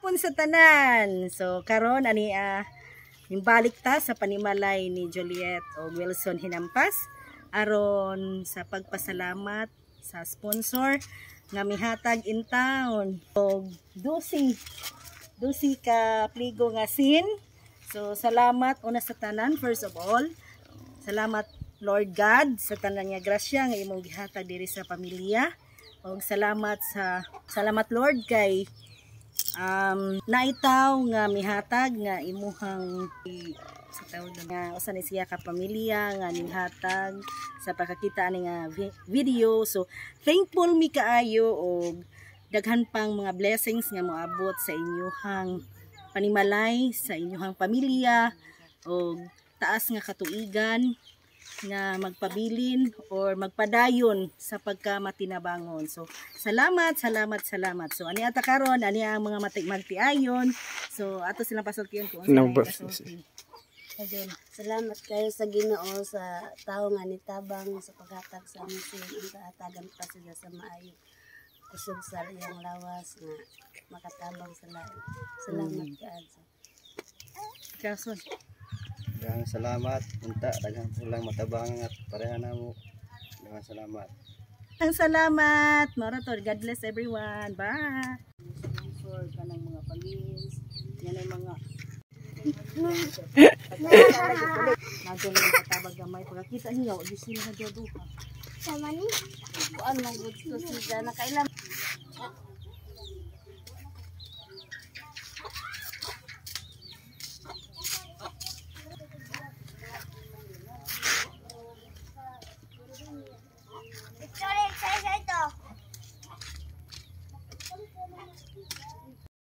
Pun sa tanan. So karon ani yung balik ta sa panimalay ni Juliet o Wilson Hinampas aron sa pagpasalamat sa sponsor nga mihatag in town og dusi dusi ka pligo nga sin. So salamat una sa tanan, first of all. Salamat, Lord God, sa tanan nga grasya nga imong gihatag diri sa pamilya. Og salamat, Lord, kay naitaw nga mihatag nga imuhang sa tawag nga usa ni siya ka pamilya nga nihatag sa pakakita ani nga video. So thankful mi kaayo og daghan pang mga blessings nga moabot sa inyuhang panimalay, sa inyuhang pamilya, og taas nga katuigan nga magpabilin or magpadayon sa pagkamatinabangon. So, salamat, salamat, salamat. So, ani ata karon, ani ang mga magtiayon. So, ato silang pasultian kung unsa No, may kasulti. Ayun. Salamat kayo sa Ginoo sa tao nga nitabang sa paghatag sa among sin, ang kaatagan pa sila sa maayo kusog sa iyang lawas nga makatabang sa lain. Salamat kaadto. Kason. Daghang salamat. Unta daghang pulang matabangan at pareha na mo. Daghang salamat. Ang salamat. Marator. God bless everyone. Bye. Sponsor ka ng mga pagins. Yan ay mga Nadto na katabag gamay. Pagkakita niya, wag sila na duha. Sama ni. Kuan man gud to sila nakailan.